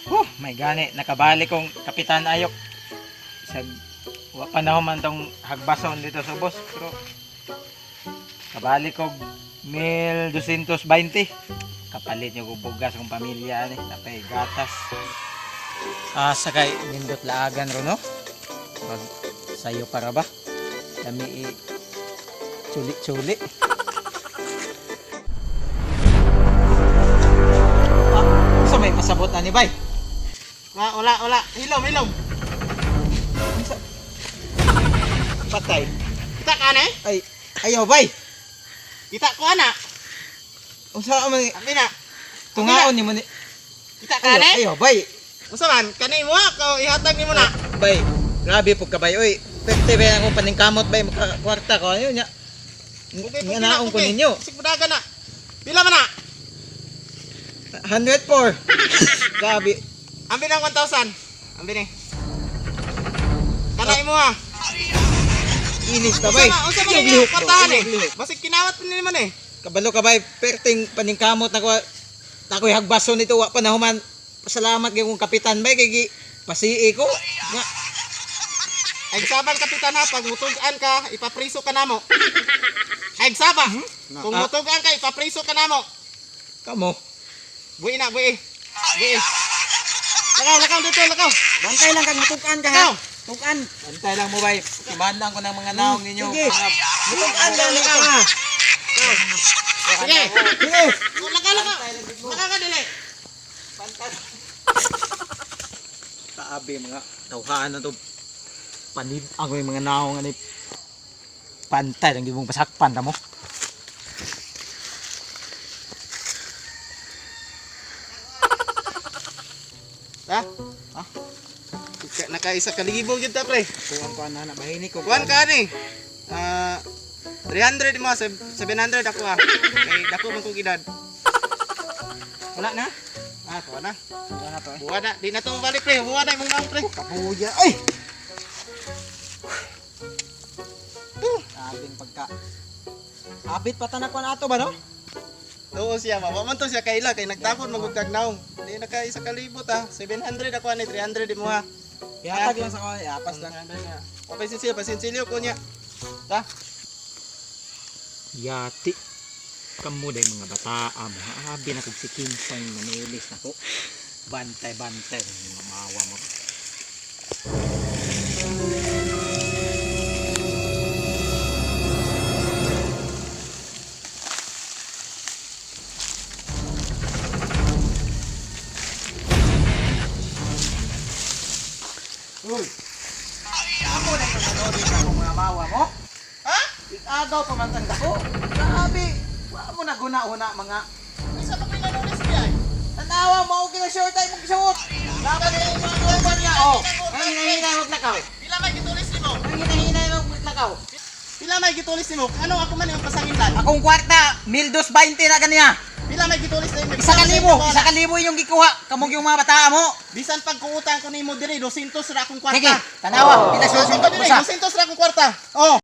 Huh, may gani nakabalik kong Kapitan Ayok. Isag wa pa na human tong hagbason dito sa boss pero kabalik og 1220. Kapalit niyo og bugas kong pamilya ani, napay gatas. Ah, sakay nindot laagan ro no. Mag sayo para ba? Lami i tsuli-tsuli. Ah, unsa may pasabot ani bay? Wala, wala, wala. Hilom, hilom. Unsa? Patay. Kita ka na eh? Ay, ayaw bay. Kita ko ana. Unsa man Abi na. tungaon nimo ni? Kita ka Ayaw, na eh? ayaw bay. Unsa man? Kani mo ako ihatag nimo na. Bay, grabe pud ka bay oy. Pwede ba akong paningkamot bay makakwarta ko ayo nya. Okay, Nga naong ko ninyo. Sigbudaga na. Pila man na? 104. Grabe. Ambi na 1,000. Ambi ni. Kana imo ha. Inis ka bay. Unsa man Ayaw, ni lihok ba? kwartahan Ayaw, eh? lihok. Basig kinawat pa nimo eh. Kabalo ka bay, perting paningkamot na ko. Takoy hagbason nito wa pa na human. Pasalamat kay kong kapitan bay kay gi pasii ko. Nga Ay sabang kapitan ha, pag mutug-an ka, ipapriso ka namo. Ay saba. Kung Ah. mutug-an ka, ipapriso ka namo. kamo. Buhi na, buhi. Buhi. Lakaw, lakaw dito, lakaw. Bantay lang kag mutukan ka ha. Lakaw. Tukan. Antay lang mo bay. Ibahan ko ng mga naong ninyo. Sige. Mga Mutukan lang ka ha. Sige. Sige. Lakaw, lakaw. Lakaw ka dili. Taabi mga tawhaan na to. Panid ako yung mga naong ani. Pantay lang gibong pasakpan ta mo. Ha? Ha? Nakaisa ka libo gyud ta pre. Kuan ko ana na bahini ko. Kuan ka ni. Ah, 300 mo, 700 ako ah. Kay dako man kong edad. Wala na. Ah, kuan na. Wala na to eh. Buwa na, di na to balik pre. Buwa na imong naong pre. Kabuya. Ay. Abing pagka. Abit pa tanak kuan ato ba no? Tuo siya, ma. Wa man to siya kaila kay nagtapon magud kag naong. Di na ka isa ka libo ta. 700 ako ani, 300 mo ha. Ihatag lang sa kuan, iapas lang. O pasinsilyo, pasinsilyo ko niya. Ta. Yati. Kamu day mga bata mo. Abi na kog si Kinsang manulis na ko. Bantay bantay mga mawa mo. Uy. Amo na yung nanood sa akong mga mawa mo. Ha? Igagaw pa man kang dako. Grabe. Wa mo na guna-una mga Isa pa kay nanulis niya. Tanawa mo og kina short ay mong gisuot. Dapat ay mga uban niya oh. Ang hinahinay og lakaw. Pila may gitulis nimo? Ang hinahinay og lakaw. Pila may gitulis nimo? Ano ako man imong pasanginlan? Akong kwarta, 1220 na kaniya. Pila may gitulis nimo? 1,000, 1,000 inyong gikuha. Kamog yung mga bata mo. Bisan pagkuutang ko nimo diri 200 ra akong kwarta. Sige, tanawa, pila Sunod sunod diri, ko sa. 200 ra akong kwarta. Oh.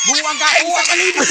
Buwang ka, buwang ka libo.